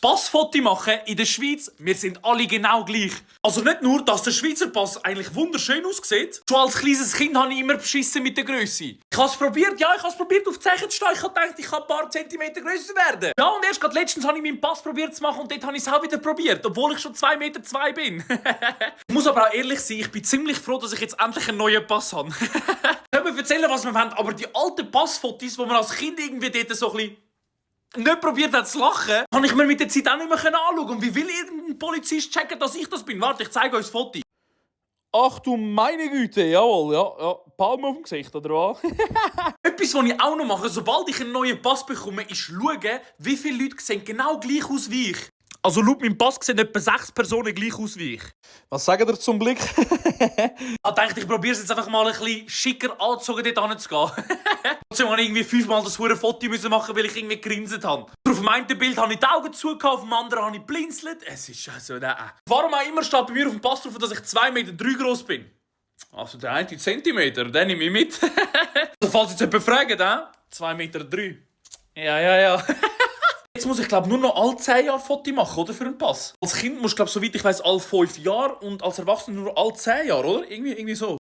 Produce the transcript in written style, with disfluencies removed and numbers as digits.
Passfoto machen in der Schweiz, wir sind alle genau gleich. Also nicht nur, dass der Schweizer Pass eigentlich wunderschön aussieht. Schon als kleines Kind habe ich immer beschissen mit der Grösse. Ich habe es probiert, auf die Zeichen zu stehen. Ich habe gedacht, ich kann ein paar Zentimeter grösser werden. Ja, und erst gerade letztens habe ich meinen Pass probiert zu machen und dort habe ich es auch wieder probiert, obwohl ich schon 2,2 Meter bin. Ich muss aber auch ehrlich sein, ich bin ziemlich froh, dass ich jetzt endlich einen neuen Pass habe. Können wir erzählen, was wir wollen, aber die alten Passfotos, die man als Kind irgendwie dort so ein bisschen nicht probiert hat zu lachen, kann ich mir mit der Zeit auch nicht mehr anschauen. Und wie will irgendein Polizist checken, dass ich das bin? Warte, ich zeige euch das Foto. Ach du meine Güte, jawohl, ja. Palme auf dem Gesicht, oder was? Etwas, was ich auch noch mache, sobald ich einen neuen Pass bekomme, ist schauen, wie viele Leute sehen genau gleich aus wie ich. Also laut meinem Pass sehen etwa 6 Personen gleich aus wie ich. Was sagt ihr zum Blick? Ich dachte, ich probiere es jetzt einfach mal ein bisschen schicker angezogen, dort hinzugehen. Trotzdem musste ich irgendwie 5-mal das hure Foto machen, weil ich irgendwie gegrinset habe. Auf dem einen Bild habe ich die Augen zugehört, auf dem anderen habe ich blinzelt. Es ist also Warum auch immer steht bei mir auf dem Pass drauf, dass ich 2,3 Meter groß bin. Also der 1 Zentimeter, den nehme ich mit. Also falls jetzt jemand fragt, 2,3 Meter. Ja. Jetzt muss ich glaube nur noch alle 10 Jahre Foto machen, oder? Für einen Pass. Als Kind musst du, glaube soweit ich weiss, alle 5 Jahre und als Erwachsener nur alle 10 Jahre, oder? Irgendwie so.